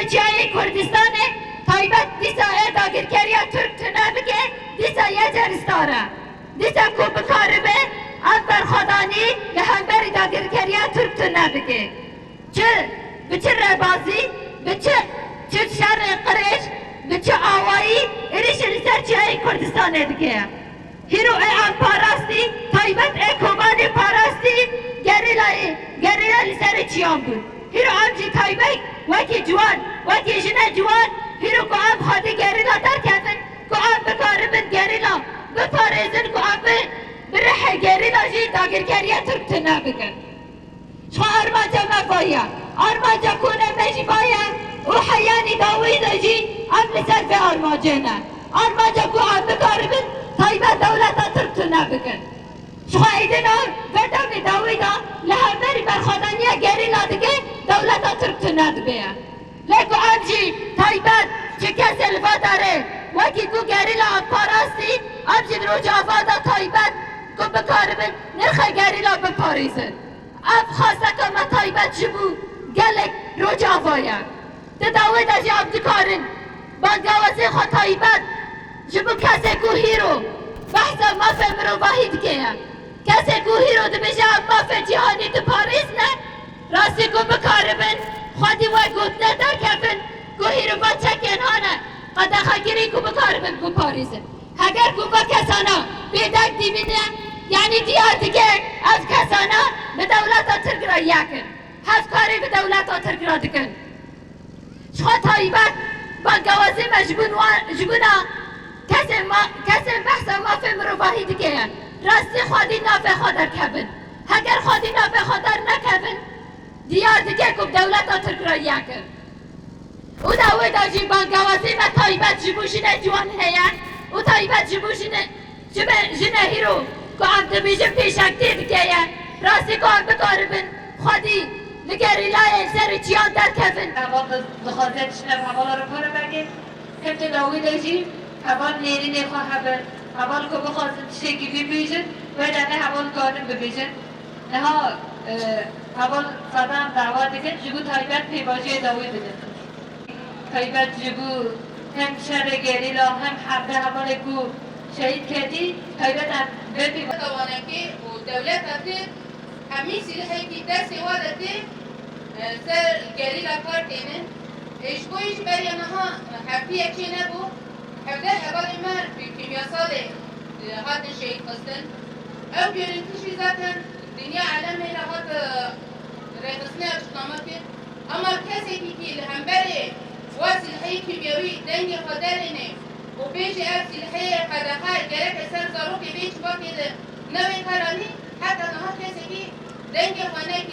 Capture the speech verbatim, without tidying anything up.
Çiyayê Kurdistanê taybet dîsa ê dagirkeriya Tirk tune bike, dîsa yê ceristare. Dîsa ku bikaribe ev berxwedanî li hemberî dagirkeriya Tirk tune bike. Çi, bi çi rebazî, bi çi, çi şerê qirêj, bi çi awayî êrîşê li ser çiyayê Kurdistanê dike? Hîro ê em parastî, taybet ê Kobanê parastî, gerîlayê, gerîla li serê çiyan bû. Hîro em jî taybet wekî ciwan, wekî jinê ciwan, hîro ku em xwedî gerîla derkevin, ku em bikaribin gerîla biparêzin, ku em bi, bi rihê gerîla jî dagirkeriya Tirk tune bikin. Ji xwe armanca me va ye. Armanca kûnê me jî va ye û heyanî dawî de jî em li ser vê armancê ne. Armanca ku em bikaribin taybet dewleta Tirk tune bikin. Ji xwe êdî ne, vê demê dawî de li hemberî berxwedaniya gerîla dike, dewleta Tirk tune dibe ye. Lê ku em jî taybet ji kesê li va derê, wekî ku gerîla em parastî, em jî di rojava de taybet ku bikaribin nirxê gerîla biparêzin. Ev xwesteka me taybet ji bo gelek Rojava ye. Di dawê de jî em dikarin bangawazê xwe taybet ji bo kesê ku hîro behsa mafê mirovahî dike ye. Kesê ku hîro dibêje em mafê cîhanî diparêzine, rastî ku bikaribin xwedî wek gotinê derkevin ku hîro va çekên hane qedexekirî ku bikaribin biparêzin. Heger ku va kesana bêdeng dimîne, yanî diyar dike ev kesana bi dewleta Tirk re yek in. Hevkarî bi dewleta Tirk re dikin. Ji xwe taybet bangawazî me ji bo wan, ji bona kesên ma-, kesên behsa mafê mirovahî dike ye. Rastî xwedî navê xwe derkevin. Heger xwedî navê xwe dernekevin, diyar dike ku bi dewleta Tirk re yek in. Û dawê de jî bangawazî me taybet ji bo jinê ciwan heye û taybet ji bo jinê, ji be, jinê hîro ku em dibêjin pêşengtî dike ye. Rastî ku em bikaribin xwedî li gerîlayên serê çiyan derkevin. Heval di-, dixwaze tiştine bi hevala re pere veke. Hevdî dawî de jî heval nêrînê xwe hebin. Heval ku bixwazin tiştekî bibêjin, wê demê heval karin bibêjin. Niha, e, heval qedan dawa dikin, ji bo taybet pêvajoyê dawî bidin. Taybet ji bo hem şerê gerîla, hem hevdeh hevalê ku şehîd ketî, taybet em vê pêva- Tawanekê û dewleta Tirk hemî sîlhekî destê wa de tê, e, ser gerîla kar tênin. E, ji bo yî ji beriya niha heftiyek çê nebû. Hevdeh hevalên me bi kîmyasalê, e, hatin şehîd xistin. Ew görüntü jî zaten dinya alemê re hat, e, rêxistinê açıklama kir. Ama kesekî ki li hemberê wa silheyê kîmyewî dengê xwe derêne û bêje ev silheyê qedexe gereke ser zarokê vê çivakê de newê karanî, heta niha kesekî dengê xwe nekir.